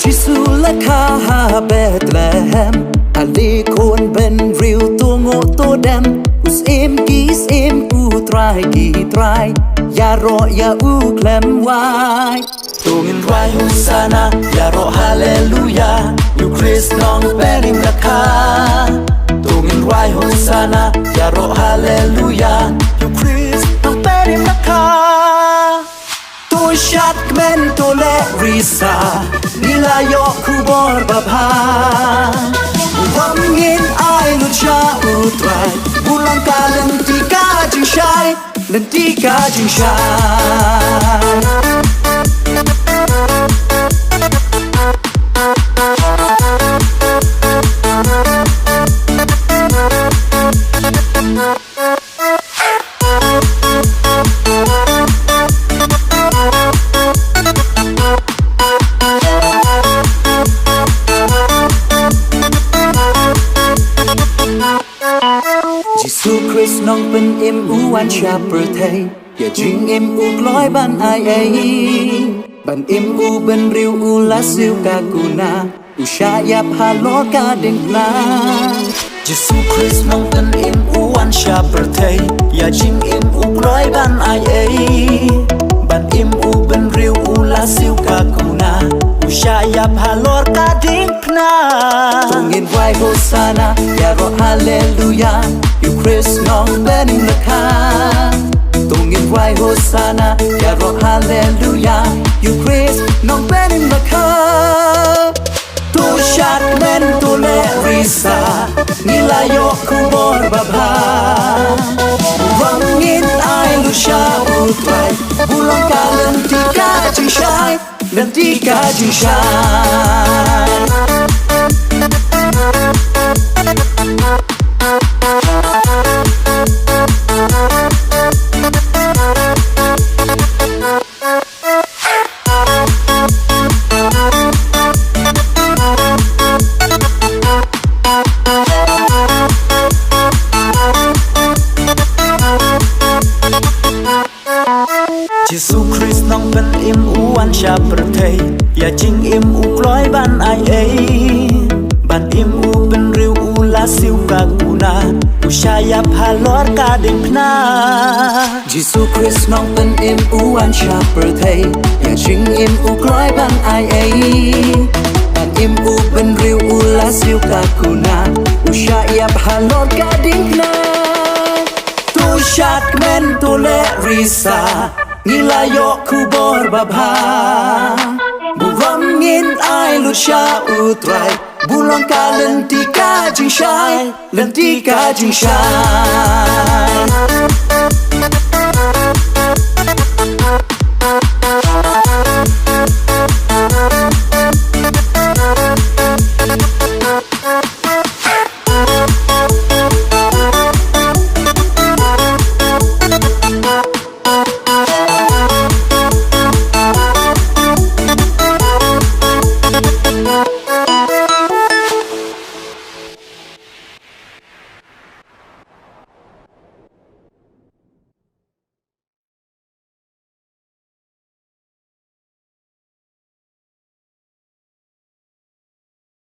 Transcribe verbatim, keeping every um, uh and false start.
Jisu la kha ha Bethlehem, ale khun bynriew to nguh to dem. U syiem ki syiem, u Trai ki trai, ïaroh ïa u khlem wai. To ngin rwai Hosanna, ïaroh Haleluya, ïa u Khrist Nongpynim la kha. To ngin rwai Hosanna, ïaroh Haleluya, ïa u Khrist Nongpynim la kha. To shad kmen to leh risa, ngi la ïoh khubor babha. Burom ngin ai lut sha u Trai, burom ka lynti ka jingshai, lynti ka jingshai. Jisu Khrist Nongpynim u wan sha pyrthei, ïa jingim u kloi ban ai ei. Ban im u bynriew u la siew ka kuna, u shah ïap halor ka diengphna. Jisu Khrist Nongpynim u wan sha pyrthei, ïa jingim u kloi ban ai ei. Ban im u bynriew u la siew ka kuna, u shah ïap halor ka diengphna. To ngin rwai Hosanna, ïaroh Haleluya, ïa u Khrist Nongpynim la kha. To ngin rwai Hosanna, ïaroh Haleluya, ïa u Khrist Nongpynim la kha. To shad kmen to leh risa, ngi la ïoh khubor babha. Burom ngin ai lut sha u Trai, burom ka lynti ka jingshai, lynti ka jingshai. Jisu Khrist Nongpynim u wan sha pyrthei, ïa jingim u kloi ban ai ei. Ban im u bynriew u la siew ka kuna, u shah ïap halor ka diengphna. Jisu Khrist Nongpynim u wan sha pyrthei, ïa jingim u kloi ban ai ei. Ban im u bynriew u la siew ka kuna, u shah ïap halor ka diengphna. To shad kmen to leh risa, ngi la ïoh khubor babha. Burom ngin ai lut sha u Trai, burom ka lynti ka jingshai, lynti ka jingshai.